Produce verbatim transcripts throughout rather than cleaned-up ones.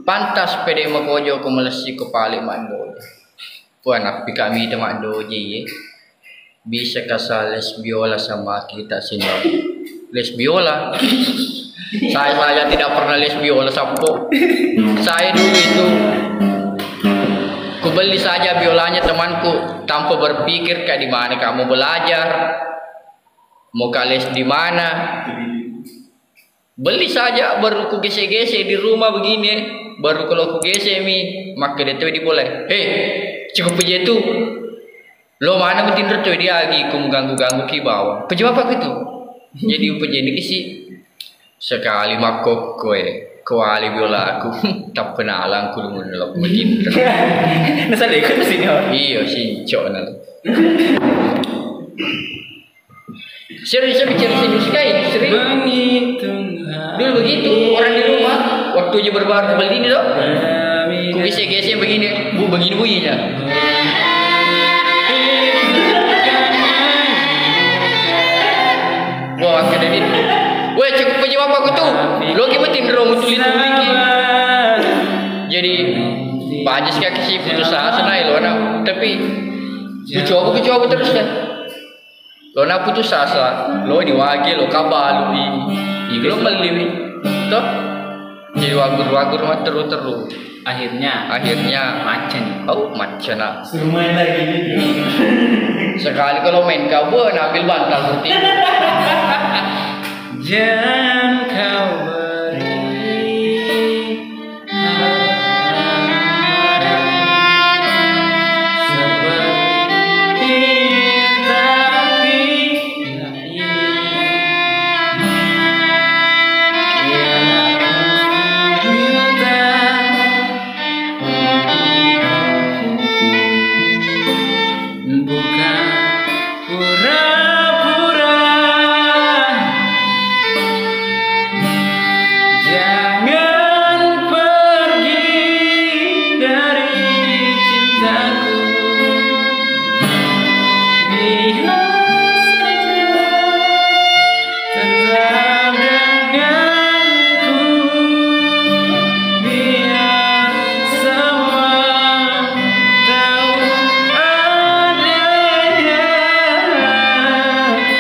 Pantas pede makojo ko malessi ko pale maddoje. Wah, nappi kami te maddoje ye. Bisa kasa les biola sama kita senior. Les biola. Saya saja tidak pernah les biola, Sappo. Saya dulu itu kubeli saja biolanya temanku tanpa berpikir kayak di mana kamu belajar, mau ka les di mana. Beli saja, baru ku gese-gese di rumah begini, baru kalau ku gese mi, makkeda toi di bola. Hei, cukup aja itu. Lo mana mutinro toi di agi, ku ganggu-ganggu ki bawang. Peje apa gitu? Jadi peje ini sih. Sekali makkokko e, kuali biola aku, tappenalang ku lungun lo mutinro. Nasa deh kan sini. Iyo, sincok na. Serius, serius, serius, serius, serius. Dulu begitu, orang di rumah, waktu aja baru-baru beli ini, loh. Ku gese-gese begini, Bu, begini bunyinya. Wah, kena ini. Weh, cukup aja apa aku tuh. Lo gimana tinro, tuli-tuli ki. Jadi, banyak sekali sih putus asa, nah, lo, nah. Tapi, ku coba, ku coba terus, kan. Lo naputus asa, lo ni wage, lo kabalu i. Iko lo melli wi. Toh? Jadi wagur-wagur matteru-teru. Akhirnya. Akhirnya. Macen. Oh, macen, ah. Suruh main lagi gitu. Sekali kalau main kabur, ambil bantal seperti itu. Jangan kau beri. Bukan pura-pura, jangan pergi dari cintaku. Biar saja tetap denganku. Biar semua tahu adanya dirimu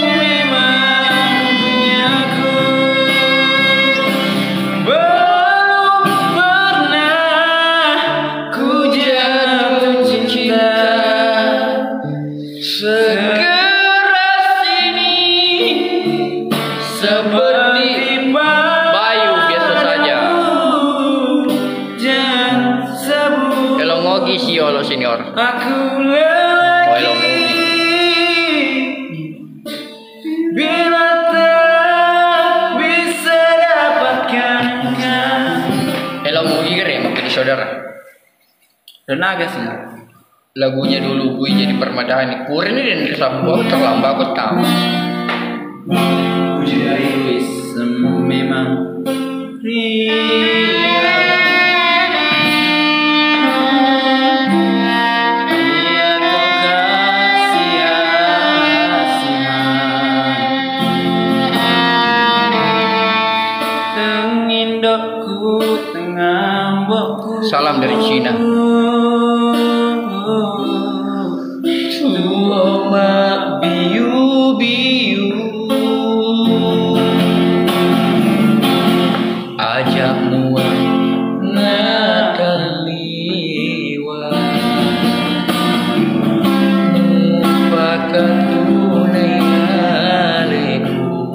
memang punyaku. Belum pernah ku jatuh cinta sekeras ini, seperti Bayu biasa saja. Elongogi siolo senior. Aku lelaki. Oh, elongogi. Bila tak bisa dapatkan kau. Elongogi kere makin saudara. Tenaga sih. Lagunya dulu Bui jadi permadani. Kurin ini dan kesambung terlambat aku tahu. Puji dari Luis memang. Salam dari Cina. Mabbiu-biu aja mua natalliwa, mupakatunai aleku.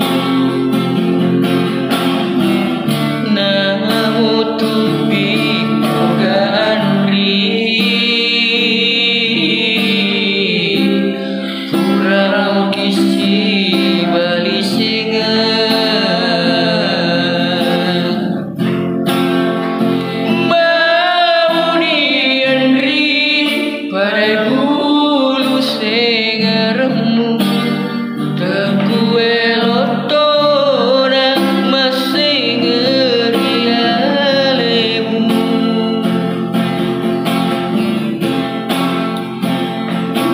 Namutupi kuganri pura mukissi bali senga. Mauni anri pada bulu sengaremmu. Tekue lottona massengeri alemu.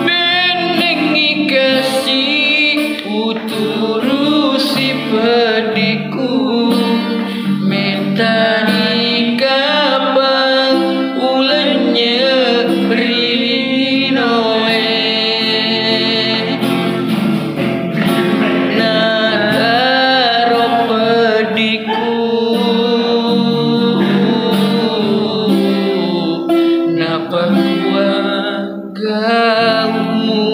Bennengngi kasi uturusi peddiku. Mettani kapang ulennye ri linoe. Nataro peddiku, napakua gaummu.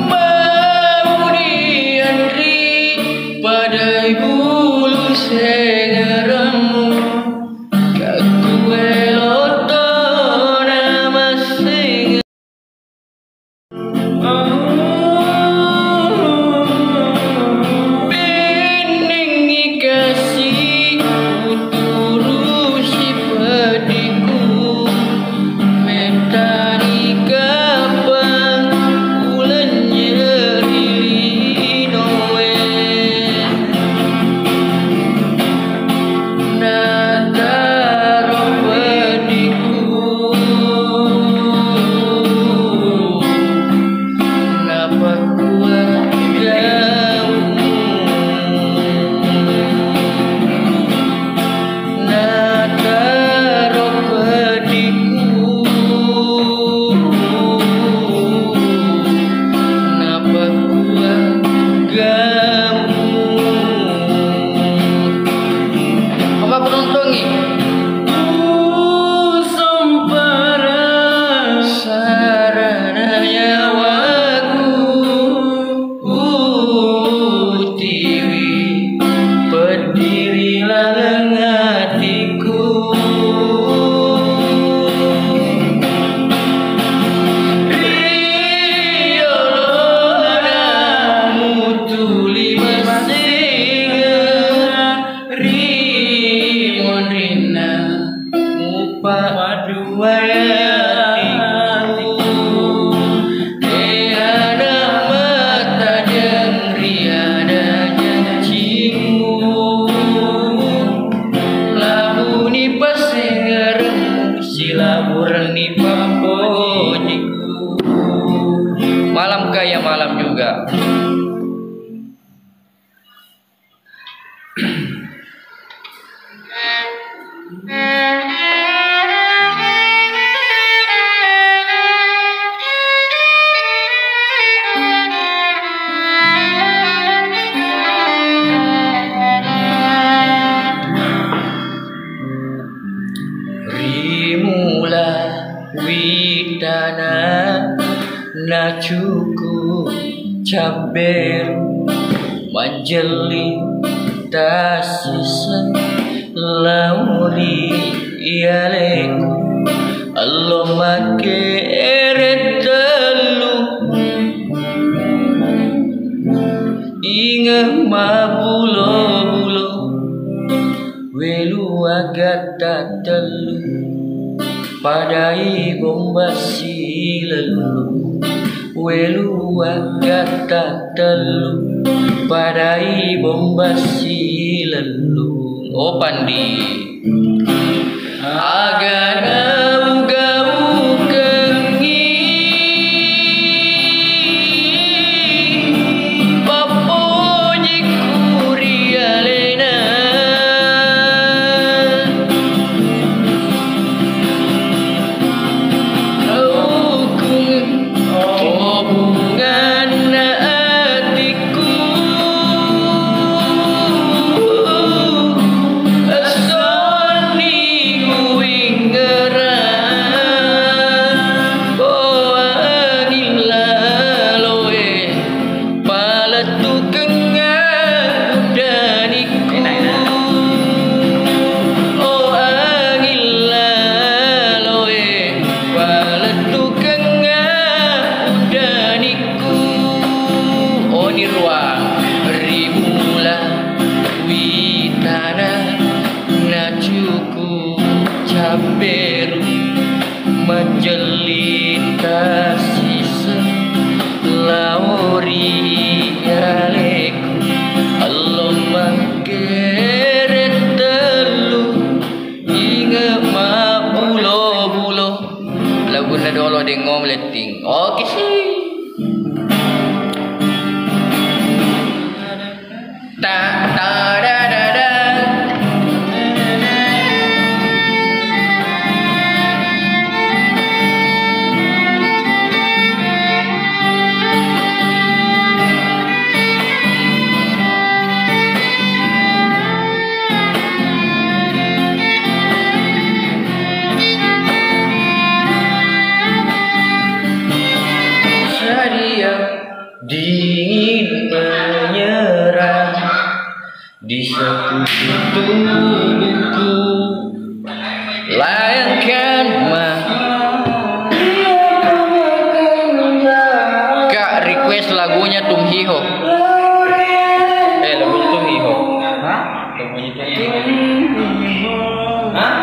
Mauni anri padai bulu sengaremmu, kakkue lottona masseng. Bennengngi kasi uturusi peddiku, mettani kapang ulennye ri linoe. Nataro peddiku, napakua gaummu. Nataro peddiku, napakua gaummu. Apa penontongi? Usompara sarana nyawaku. Utiwi peddi ri laleng atiku. Ri yolona mutuli masenga, ri monrinna mupa paduai atiku. De'na mattajeng ri ada janjimu. Labuni passengeremmu, silabureng ni pappojiku. Malam kaya malam juga. Witana nacuku cabberu, manjelli tasiseng lauri iyaleku, allo makkere tellu. Inge mabulo-bulo, welu agatta tellu, padai bomba silellu. Welu agatta tellu, padai bomba silellu. Oh, Pandi. Agana ugaukengngi pappojikku ri alena. Aukung hubunganna atikku, essonni kuwingerang, oh anging laloe, palettukengnga udanikku. Oh anging laloe, palettukengnga udanikku. Oni ruang rimula witana nacuku cabberu, manjelli tasiseng lauri aleku, allo makkere tellu. Inge mabbulo-bulo. Lagunna dolo Deng Om Letting. Oke sih. Ta ta da da da. Saria dingin menyerang di sekujur tubuhku. Layangkan ma-, Kak, request lagunya Tung Hi Ho. Eh, lagu Tung Hi Ho. Hah? Lagunya Tung Hi Ho. Hah?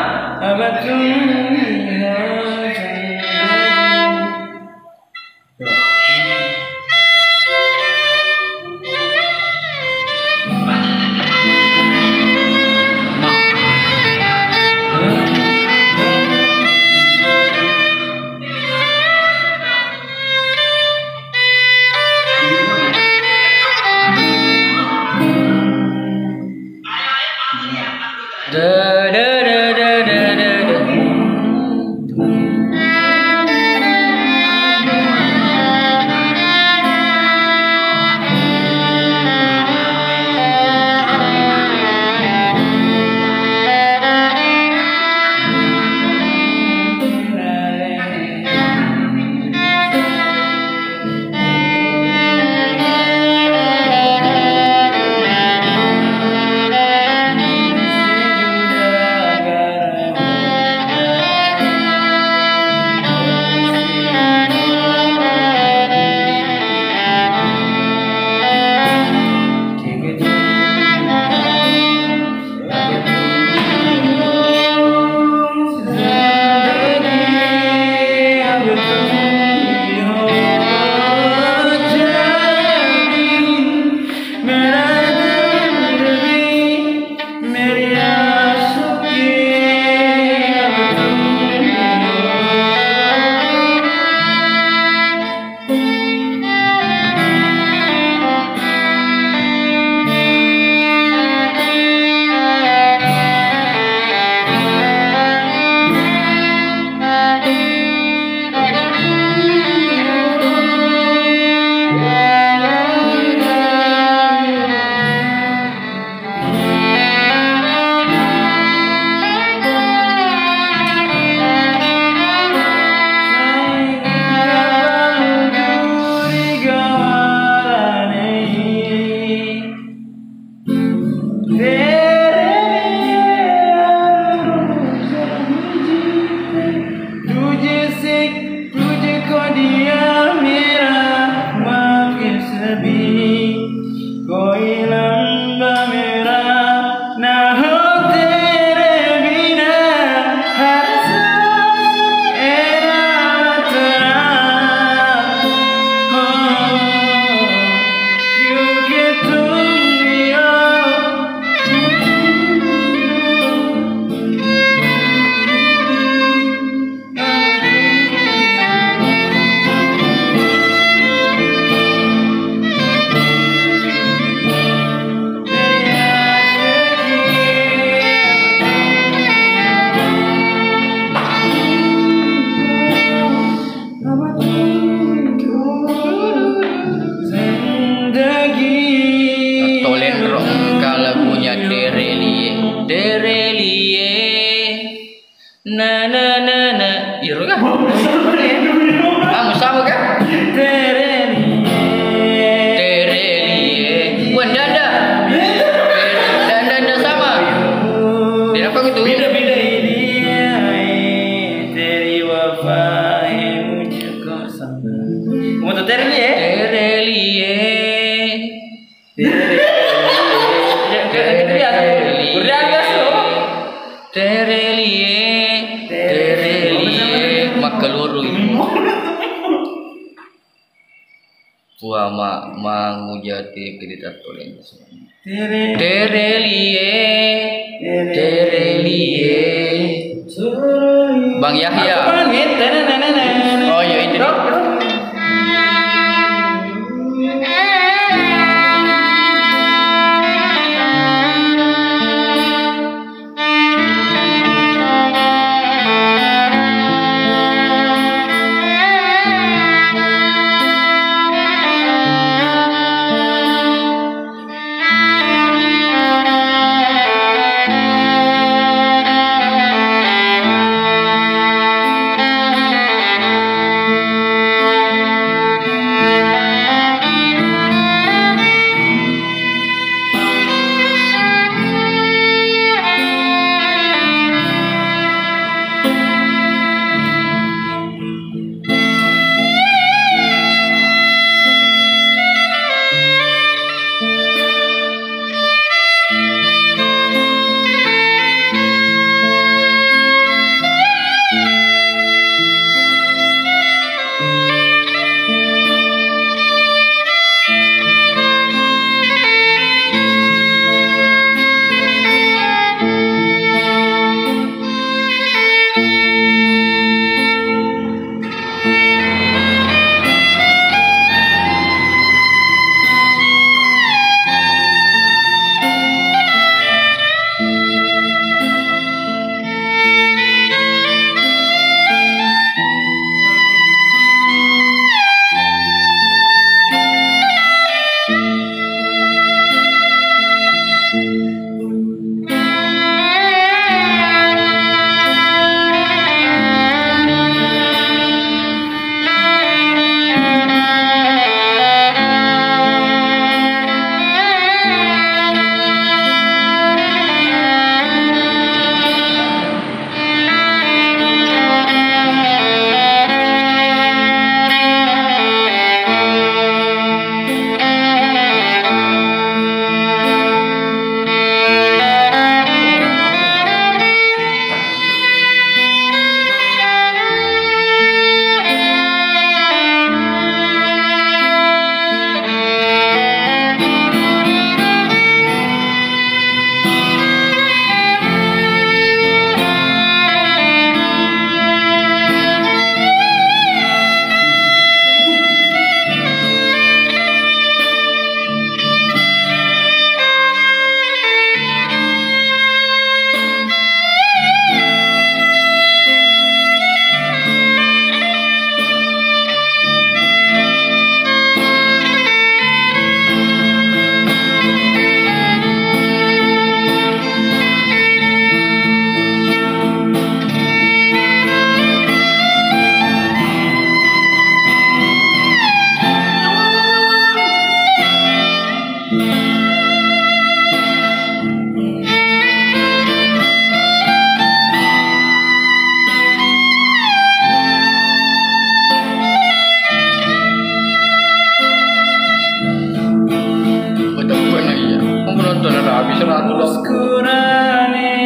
Na, na, na, na. Iro kah? Ah, musama kah? Terelie. Terelie. Wah, ndak, ndak. Ndak, ndak, ndak sama. Kenapa gitu? Beda-beda ini, ai. Teri wafa, eh, muncul kau sama. Mau tuh terelie? Terelie. Terelie. Terelie. Terelie. Terelie. Makkaluru ibu. Puang ma-, mangujati kedita toleng. Terelie. Terelie. Bang Yahya. Aku kan, Win. Tenenenenenet. Oh, iya, itu dia. Kurani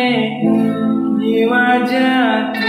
di wajahku.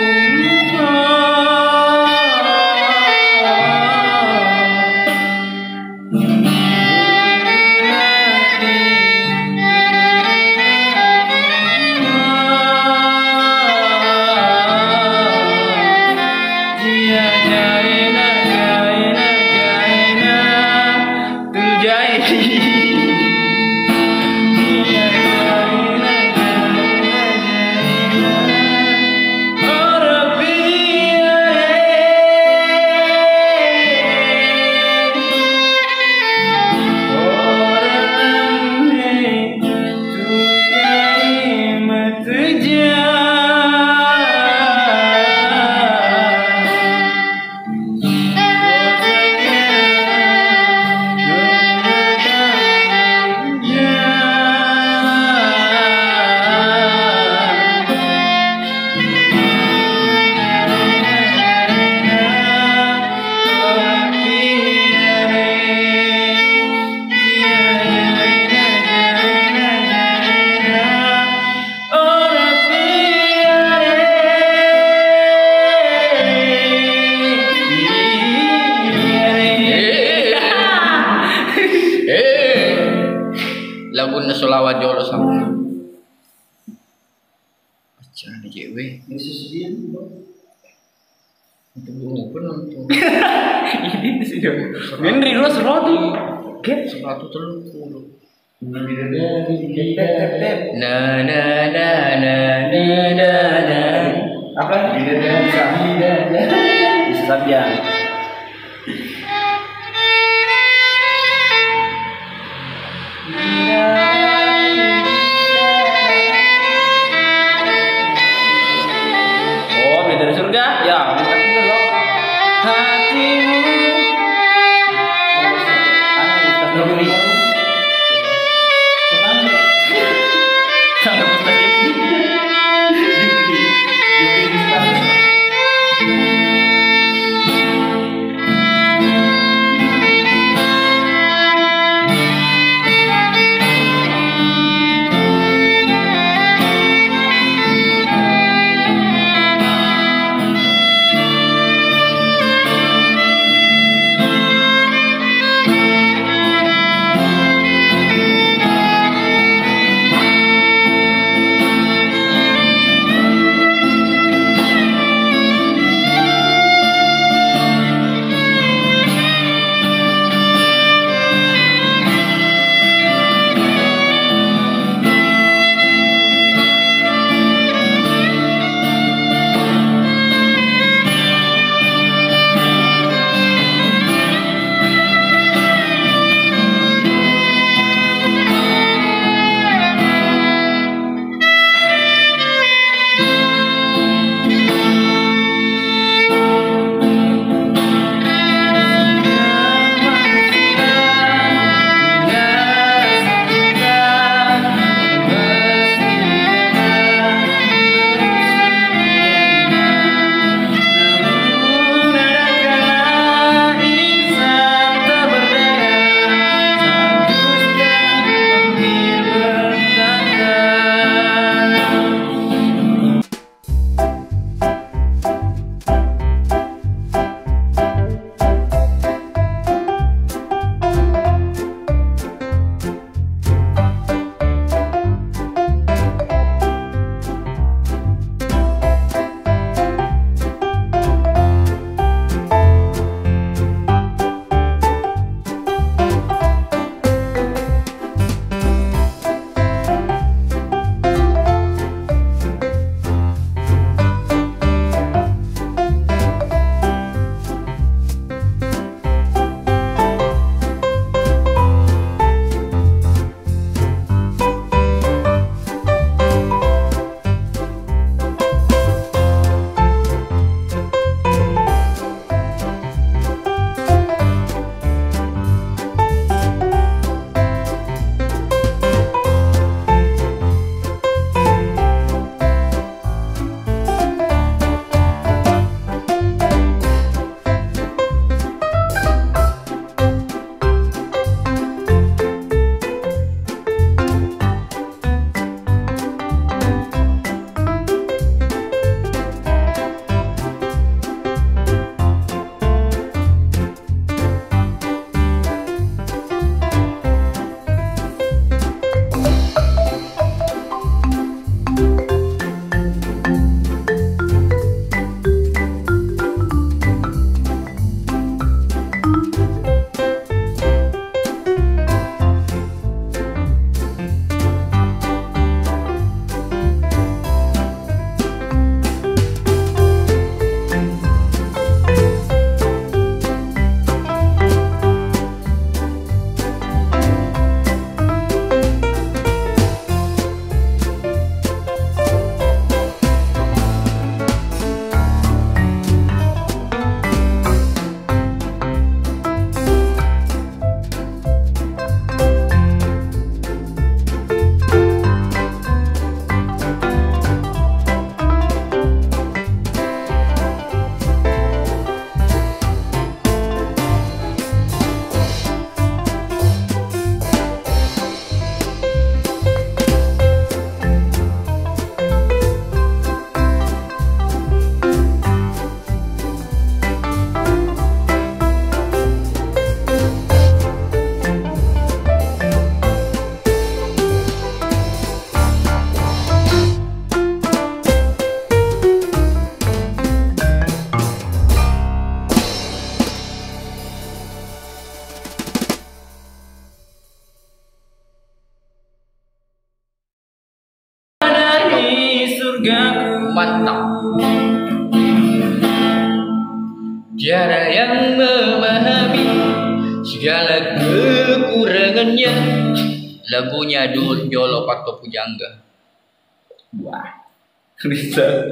Jangan di C W. Ini sesuai dulu. Untuk bunga pun nonton. Ini sih dong. Menri lo seratu. Oke. Seratu telur puluh. Na na na na na na na. Apa? Bisa Sabian. Oh, bidadari surga? Ya, minta dulu. Hatimu. Anu, Ustaz Nurul. Sama Ustaz Jepri. Jepri, Jepri Ustaz. Mantap. Tiada yang memahami segala kekurangannya. Lagunya dulu Jolo Pakto Pujangga. Wah, bisa.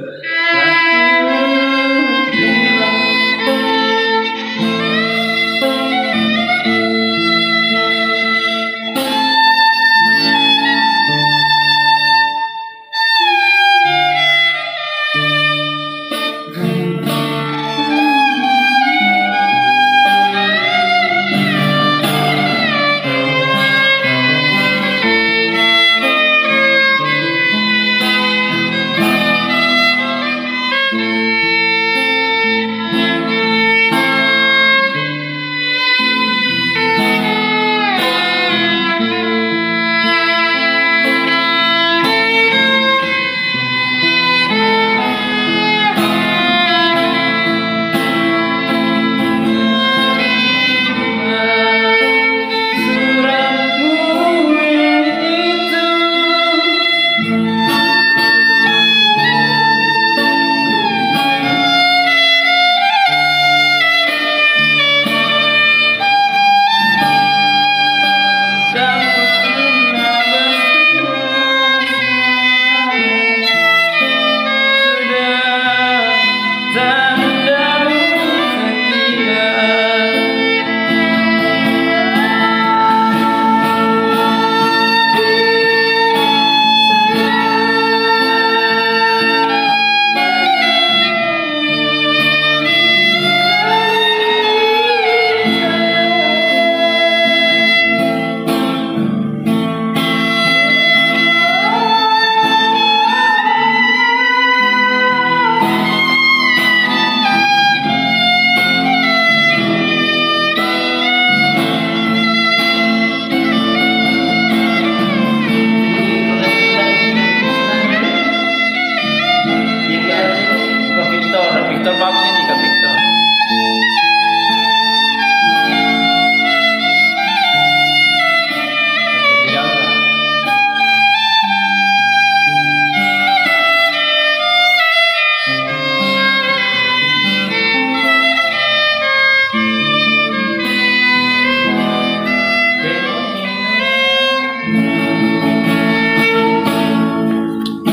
Victor, Victor, Victor.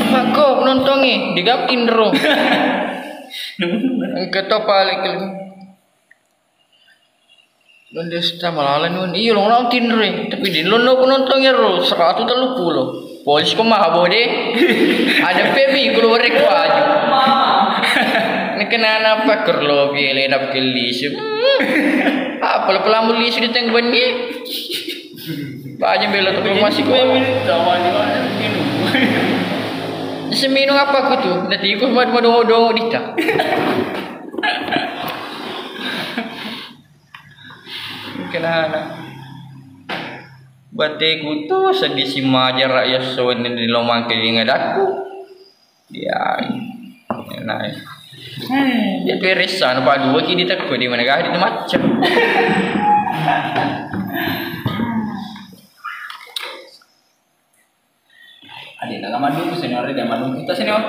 Makko nontongi di gap indro. Engka to paling. Nondesta malala nun. Iyo, lo nonton tinre, tapi di lo nonton ero seratus tellu puluh. Polis ko mabo de. Ada pebi kulo warek waju. Ini kenana apa kerlo biele dap kelisi. Apa lo pelamu lisi di teng benni. Baja bela to masih ko. Seminung apa kutu? Nanti ikut madu madu dongo dita. Kenana? Bateku tu seddi simaja rakyat sowenni di lomang kelinga dakku. Ya, enak. Ya, tu ressa, nampak dua ki ditekko di mana gah di macam. Adik, tak madung senior, dia madung kita senior.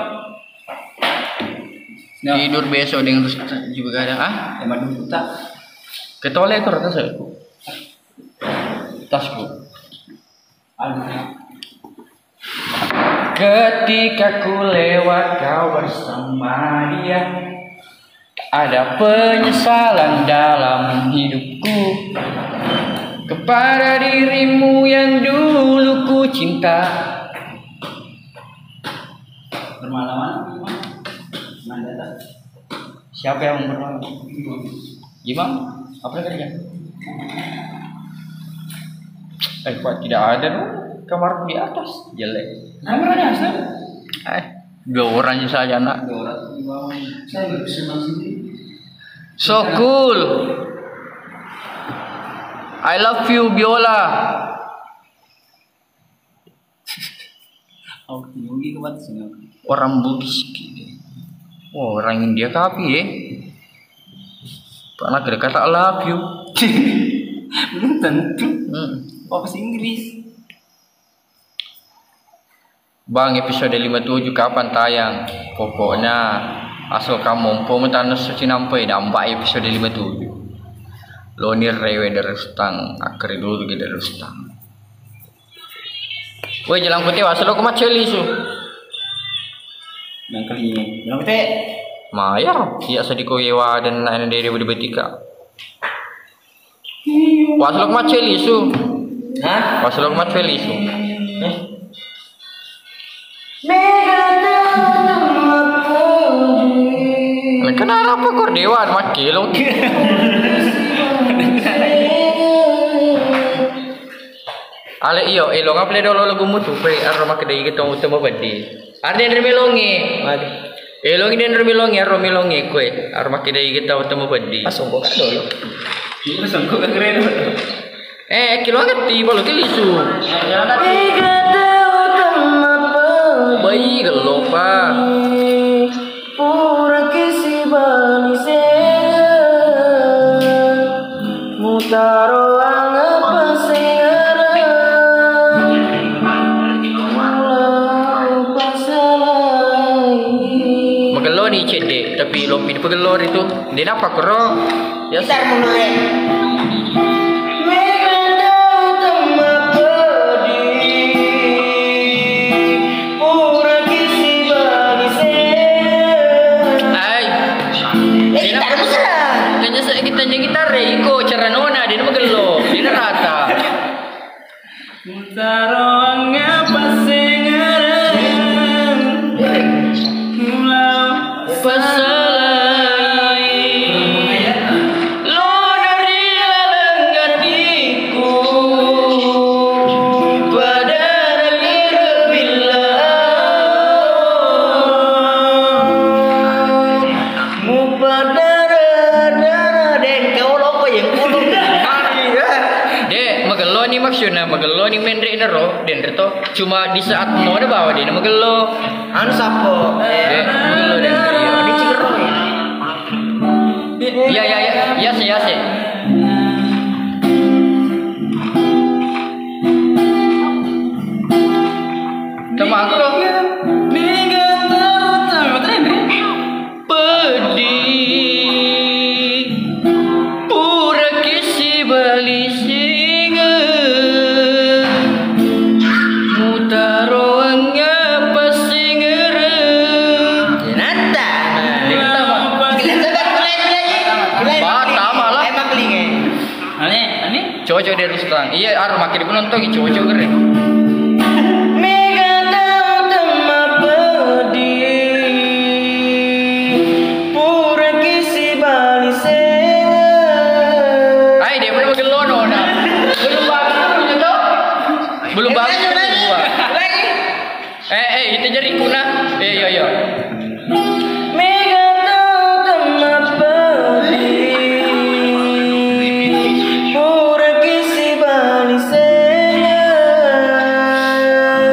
Senior. Tidur besok dengan terus juga kadang, ah? Dia madung kita. Ketole itu rata sih. Tasku. Aduh. Ketika ku lewat kau bersama dia, ada penyesalan dalam hidupku kepada dirimu yang dulu ku cinta. Bermalam-malam, Mang. Mang datang. Siapa yang bermalam? Imam, apa kerja? Eh, kok tidak ada tuh? Kamar di atas, jelek. Kamar di atas? Eh, dua orang saja, nak. Dua orang di bawah. Saya nggak bisa masuk. So cool. I love you, Biola. Orang Bugis ki. Oh, orang India kapi, eh. Pernah kata love you. Belum tentu. Hmm. Bahasa Inggris. Bang, episode lima tujuh kapan tayang? Pokoknya asal kamu ompo mutanna suci nampai damba episode lima tujuh. Loni rewe Darustang, akkeri dulu ge Darustang. Woi, jalan putih, asal lo maceli su. Nangkali jalan putih. Mayar, iya sediko yewa dan lain dari budi betika. Waslok maceli su. Hah? Waslok maceli su. Kenapa kor dewan makkelo? Ale iyo, elong apa le dolo lagu mutu, pe arro makkeda ige tau utama badi. Arde andre melongi. Elongi denro melongi, arro melongi koe. Arro makkeda ige tau utama badi. Pasongko ka dolo. Pasongko ka keren. Eh, kilo angkat ti, bolo kilisu. Bai, gelopa. Pura kisi bani sega. Mutaro angapa sega. Magello ni cedde, tapi lopi di pagello ritu. Dia napa kero? Ya. Gitar mono e. Mega tau temma peddi. Pura kisi bani sega. Ai. Eh, gitar musa. Kanya sa kita nyanyi gitar e, iko cara nona dia magello. Dia rata. Mutaro angapa sengara. Mula pasalai lo dari laleng atiku. Pada ragi rebila. Mupadara-dara deng kau loko yang ulung. De, magello ni maksudna, magello ni menre nero, denre to. Cuma di saat mau ada bawa dia magello. Anu sapo? De, magello denre. Di Cigeroi. Ya, ya, ya, ya se, ya se. Tama aku loh. Mega tau tama tren. Peddi pura kisi bali singa. Mutaro angapa sengara. Nata. Ba, tama lah. Ane, ane. Cocok deh Rustang. Iya, ar makin penonton cocok keren. Mega tau temma peddi. Pura kisi bali sega. Ai, dia mana magello no, nah. Belum bagus tu, gitu. Belum bagus tu. Lagi. Eh, eh, itu jadi kuna. Eh, iya, iya. Mega tau temma peddi. Pura kisi bali sega.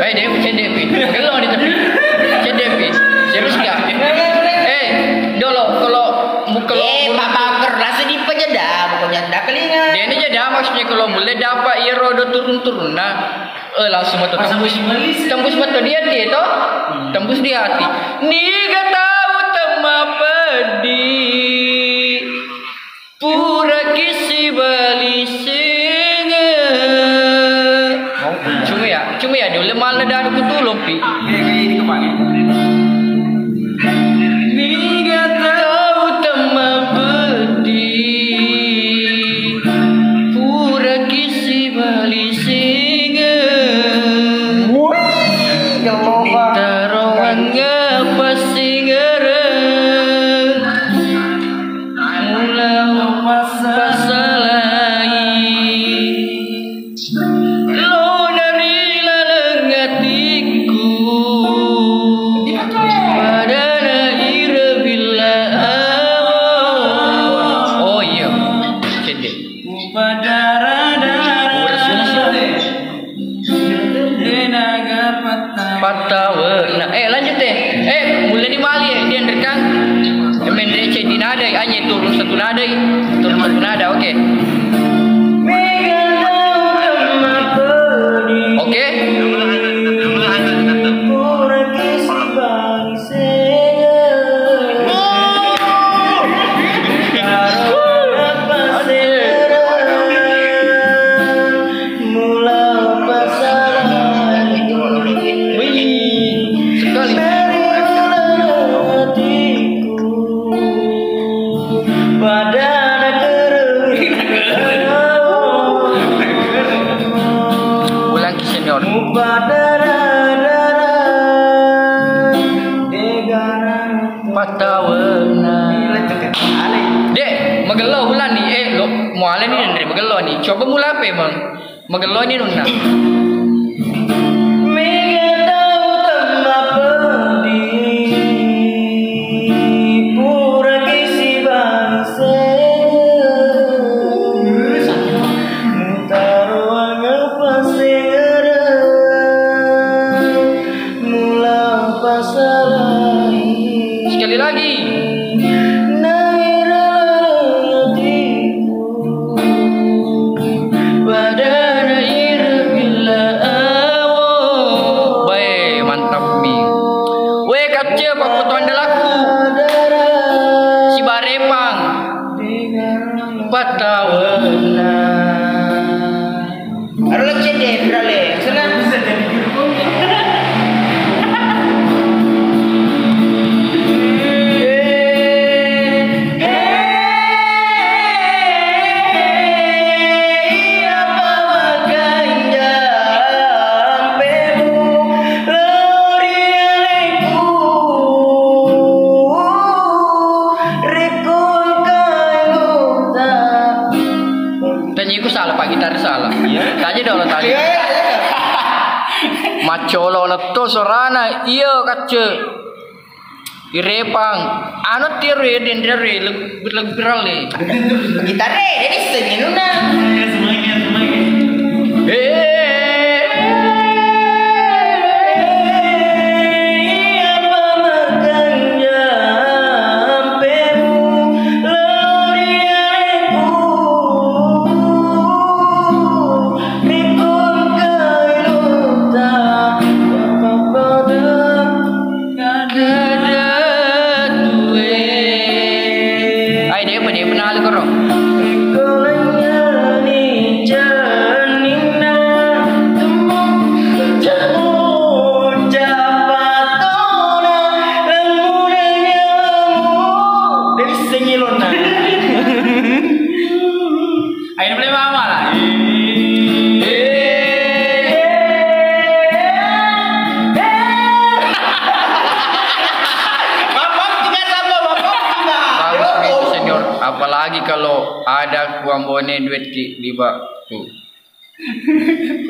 Eh, dia cedde pi. Magello ni tapi. Cedde pi. Serius gak? Eh, dolo, kalau mu-, kalau Eh, mu-, Pak Bakar, langsung dipejada, pokoknya ndak kelinga. Dia ini jeda maksudnya kalau mulai dapat iya rodo turun-turun. Nah, Eh, langsung metu tembus. Tembus metu di ati to? Tembus di ati. Niga tau temma peddi. Pura kisi bali sega. Cuma ya, cuma ya, dia uleh malah dari kutulung pi. Niga tau temma peddi, pura kisi bali singa. Wih, ya Allah. Taro angapa sengara. Mula pasalai. Lo dari laleng atiku. Padana ira bila. Oh iya. Cedde. Upadara-dara. Denaga patta. Pattawerna. Eh, lanjut deh. Eh, mulai di mali ya, dia rekam. Main receh di nada, hanya turun satu nada, turun satu nada, oke. Oke. Pattawenna. Dek, magello ulani, eh, lo, mualani nanre magello ni. Coba mula apa emang? Magello ni nunna. Mega tau temma peddi, pura kisi bangsa. Mutaro aga pasengara. Mula pasalai. Sekali lagi. Naira laleng atiku. Pada naira bila awo. Bae, mantap mi. We, kacce, pakkuto andalaku. Sibarepang. Pattawenna. Aro lo cedde, pirale. Sana. Tanyiku salah, Pak Gitar salah. Iya. Tadi dolo tadi. Iya, iya, iya. Maccolo letto sorana, iya, kacce. Irepang. Anu tiro ya, den tiro ya, leg-, leg-, viral ya. Gitar e, jadi sengi nuna. Iya, semangat, semangat. Eh. Ai, depa, depa nalu koro. Ayo, boleh mama lah. Bapak juga sama, bapak juga. Bagus begitu, senior. Apalagi kalau ada kuambone duit ki liba tu.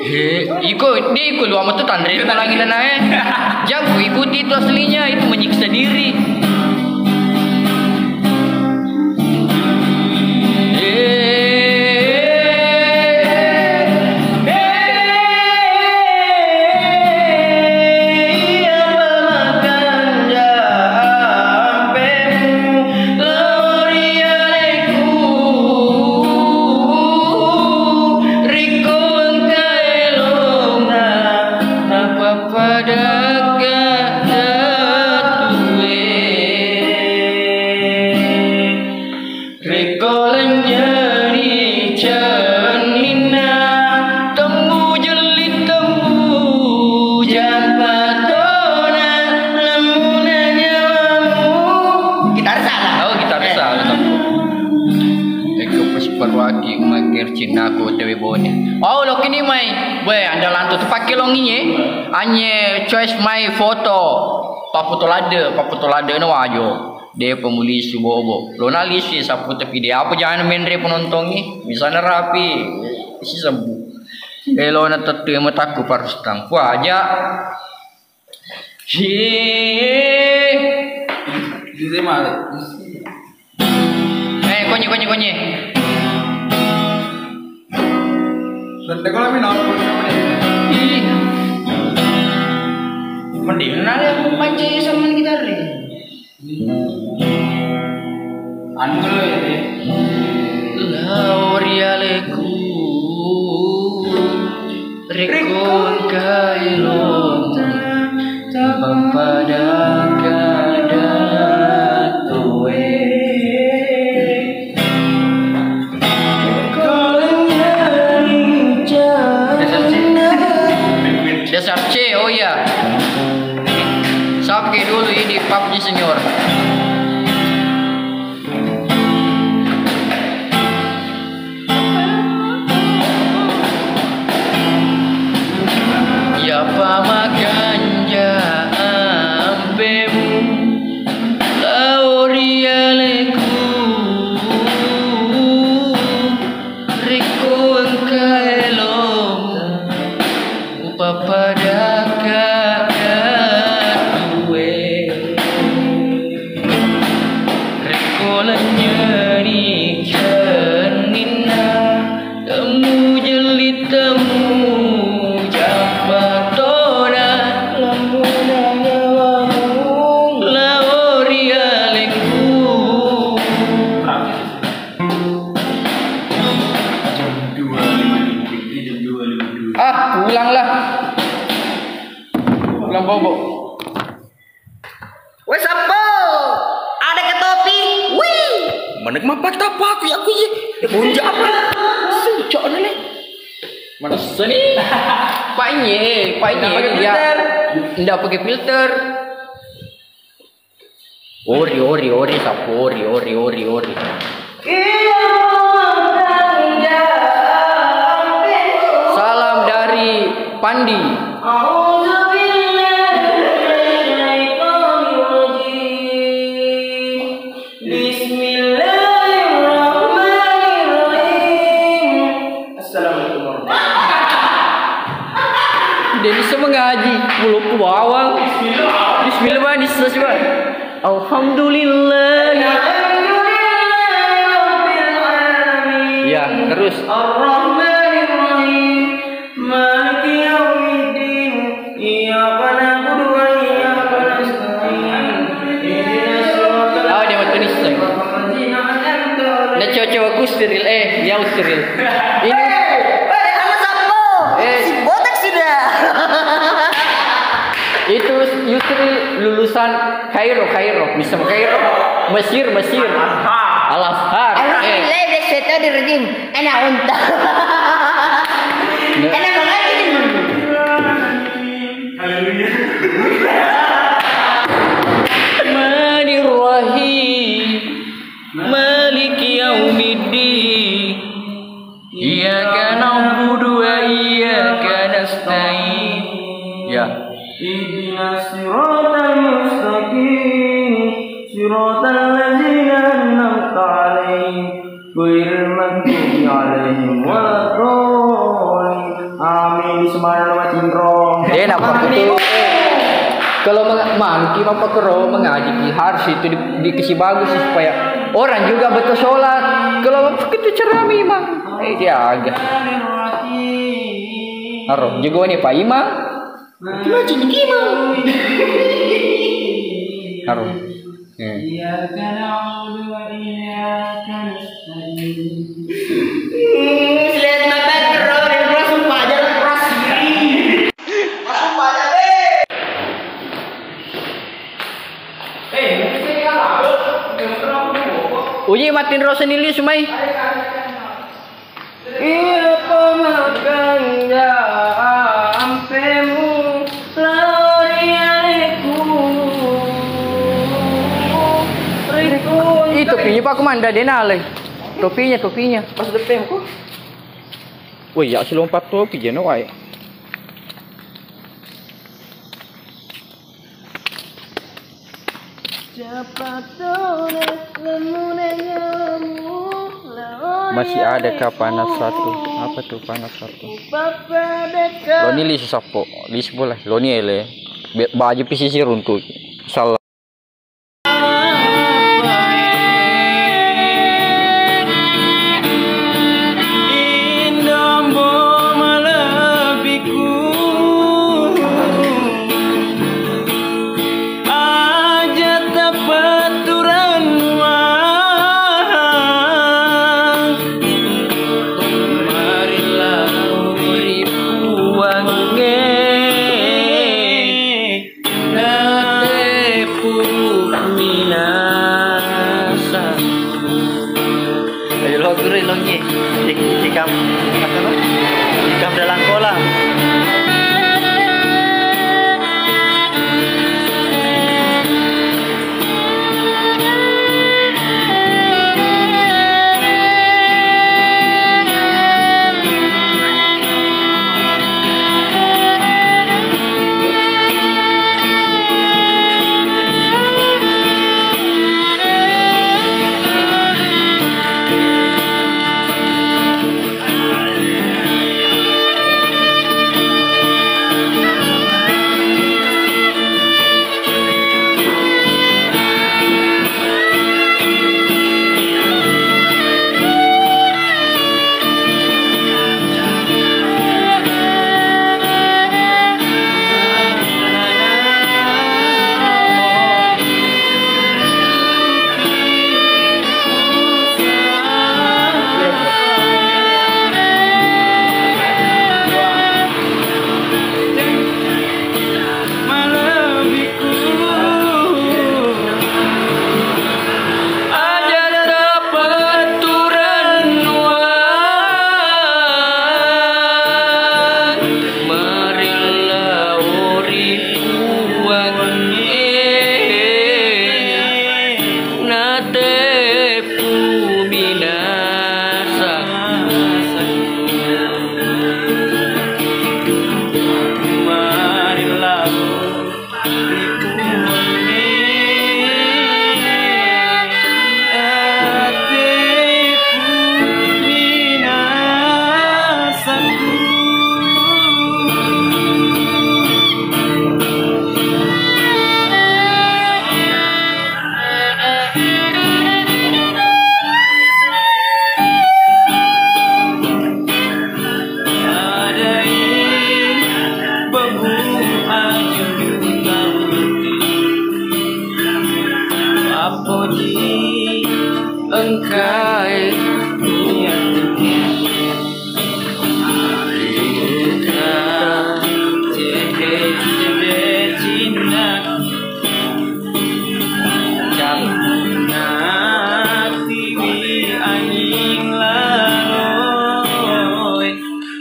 He, iko, di iko luar metu tanre itu lagi nana, eh. Jangan ku ikuti itu aslinya, itu menyiksa diri. Rekko lennyeri cenninna, temmu jelli temmu jampatona, lammuna nyawamu. Gitar salah. Oh, gitar salah. Ekko pas perwaki mager cinnaku tewe bone. Oh, lokini mai. Weh, andalantu tu pakke longi ye. Anye choice mai foto. Paputo ladde, paputo ladde na wajo. Depa mulisu bobo. Lona lisu sappu tapi de apa jana menre penontongi. Misalnya rapi, isi sembu. Elona tettu matakku parustang. Ku aja. Hi. Di male. Eh, konye, konye, konye. Sette kola mi nonton. Ih. Mending nale aku panci sama gitar deh. Anu dulu ya, deh. Lao ri aleku, rekko engkai lonta, pappada kada toe. Dasar C, oh iya. Sapi dulu ini pubg senior. Iya pamakanja ampemu. Mana mapatapa aku ya aku ye. Eh, bunja apa? Sucok ni. Mana seni? Pak Inye, Pak Inye. Nggak pakai filter. Nggak pakai filter. Ori, ori, ori, sapu, ori, ori, ori, ori. Salam dari Pandi. Bismillahirrahmanirrahim. Assalamualaikum warahmatullahi wabarakatuh. Dia bisa mengaji, mulut bawang. Bismillah, Bismillah, Bang, bisa, coba. Alhamdulillah. Ya, terus. Maliki yaumiddin. Iyyaka na'budu wa iyyaka nasta'in. Ihdinas siratal Oh, dia mau tulis, say. Nah, cowok-cowok Kustiril, eh, ya Ustiril. Ini Eh, eh, halo, Sambo. Eh. Si botak sudah. Itu Yusril lulusan Kairo, Kairo. Bisa Kairo? Mesir, Mesir. Al-Azhar. Eh. Alhamdulillah, biasa tadi rejim. Anak unta. Anak mengaji. Haleluya. Rahmanirrahim. Maliki yaumiddin. Iyyaka na'budu wa iyyaka nasta'in. Ya. Ihdinas siratal mustaqim. Siratal ladzina an'amta 'alaihim ghairil maghdubi 'alaihim waladdallin. Amin. Bismillahirrahmanirrahim. Eh, napa itu? Kalau meng-, manuki mappakero mengaji ki harus itu di-, dikasih bagus sih, supaya orang juga betul sholat. Kalau itu ceramah memang, eh, dia agak. Haro, juga nih Pak Imam. Cuma cini kima. Haro. Eh. Iyyaka na'budu wa iyyaka nasta'in. Hmm, silahat mapakero, dan keras sumpah aja, keras. Uji matinro sendiri, Sumai. Iya, pemakanja ampemu, lori aleku. Riku. Ih, topinya Pak Komanda, dia nalai. Topinya, topinya. Pas depan, kok. Woi, ya, si lompat topi, jeno, wae. Masih ada kah panas satu? Apa tuh panas satu? Loni lisi sappo, lisi boleh. Loni ele. Be-, baju P C C runtuh. Salah. Indombo malebbiku, aja tapatturang muang. Marilah uri puangnge. Natepu minasa. Ayo, lo guru, lo ngi. Ik-, ikam, apa lo? Ikam dalam kolam. Poji engkai niatmu. Buka cebe-cebe cinna. Campurna tiwi anging laloe.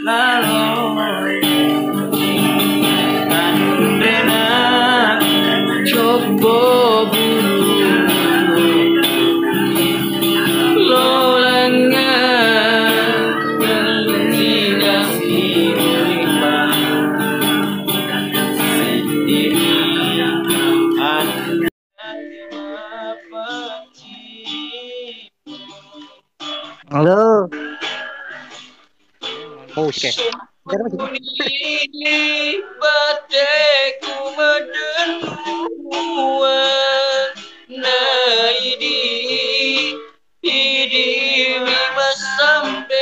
Lalo anrena coppo bulu lolengnge tidak siripa sendiri. Halo. Oke. Sukuni bateku madenua naidi idi mi masampeang.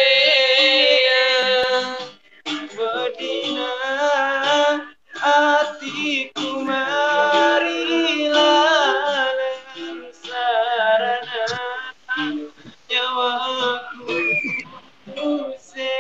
Wedina atiku marilaleng sarana nyawaku use.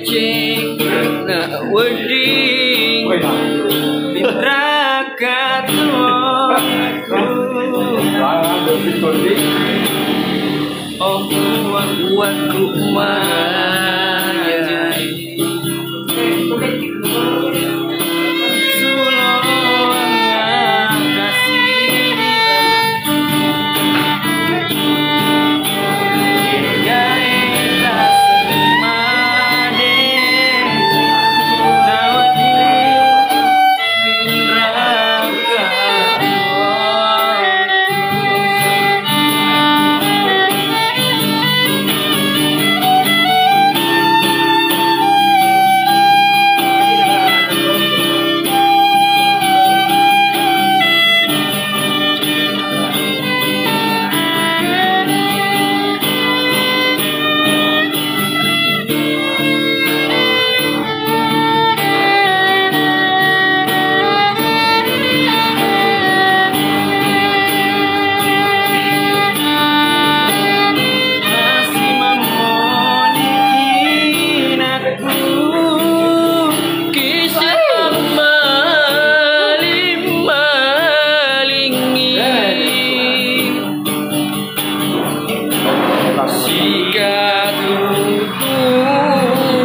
Cek na wedding raka tuo. Oh, kuat-kuat ku majai.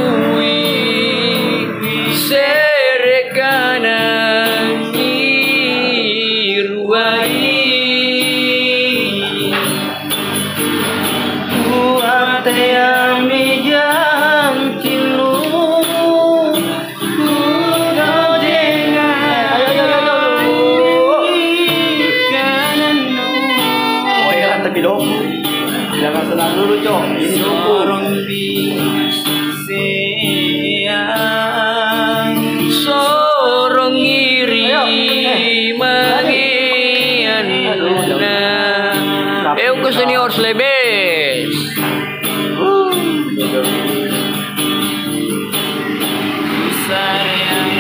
Sikatutui serekana iruai. Kuateami jancillu. Oh iya, tapi dong. Jangan senang dulu, Cok. Ini dulu. Sorong iri mangean. Eh, Ungku Senior Slebes. Sareang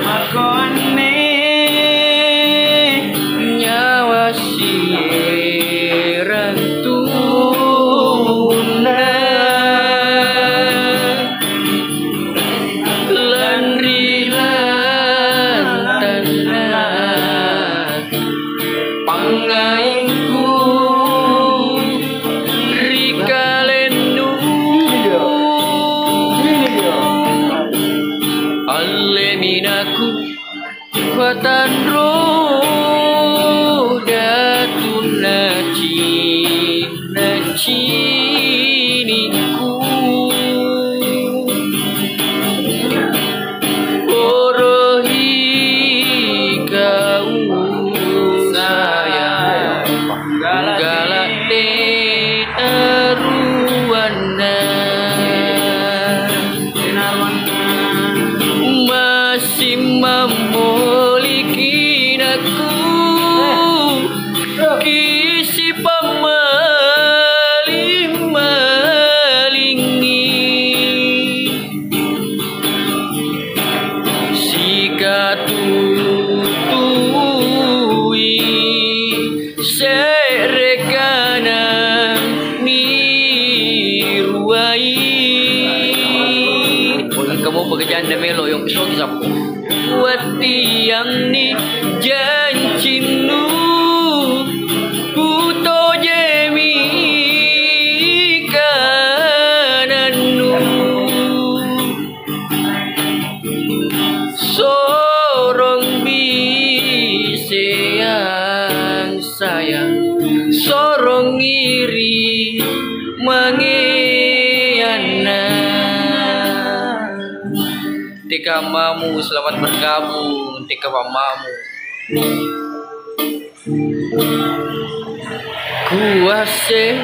makoanne nyawa sirang tuna lanri lantanna. Pangaingku ri kalennu. Alle minaku fatanro datu naci nacinikku. Porohi kau sayang, galak de aruanna. Masih mamoliki nakku, kisi pammaling-malingi. Sikatutui se're kana niruai. Engka mo pekerjaan de melo yang kesoki sappo. Wattianni jancinnu, kutojemi kanannu. Sorong biseang sayang, sorong iri mangeanna. Teka mamu, selamat bergabung. Teka mamu. Kuase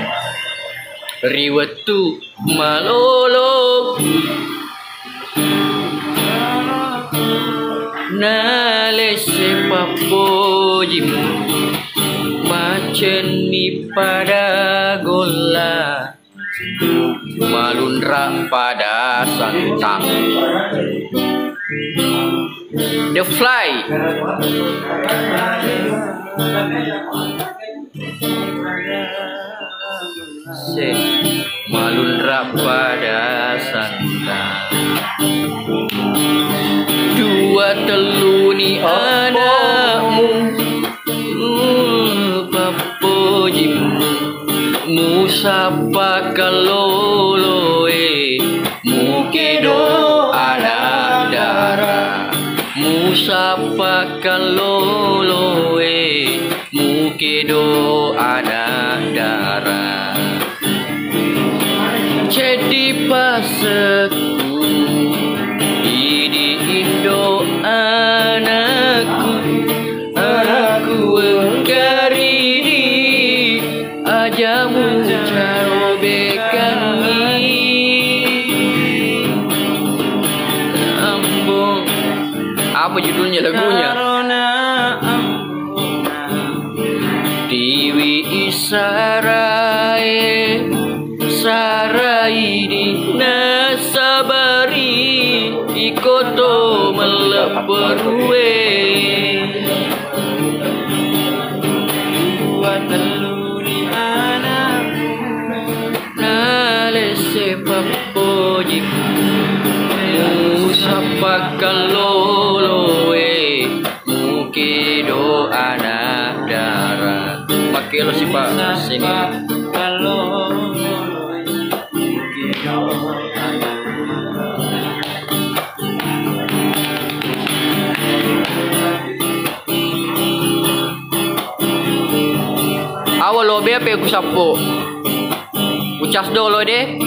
ri wettu malolo nalese pappojimu, macenni pada golla. Malunra pada santang. The Fly. Malunra pada santa. Dua telluni anakmu, pappojimmu, musappa kalloloe, mukedo anak dara, musappa kalloloe, mukedo anak dara. Ceddi pasekku, idi indo anakku, anakku engka ridi, aja mucarobekangngi. Ambung. Apa judulnya lagunya? Tiwi isarae, saraidi nasabari, ikoto mellepperue. Dua telluni anakmu, nalesse pappojikku, musappa kalloloe, mukedo anak dara. Makkelo sipa sini. Awa lobe ape ku sappo. Ucas dolo de.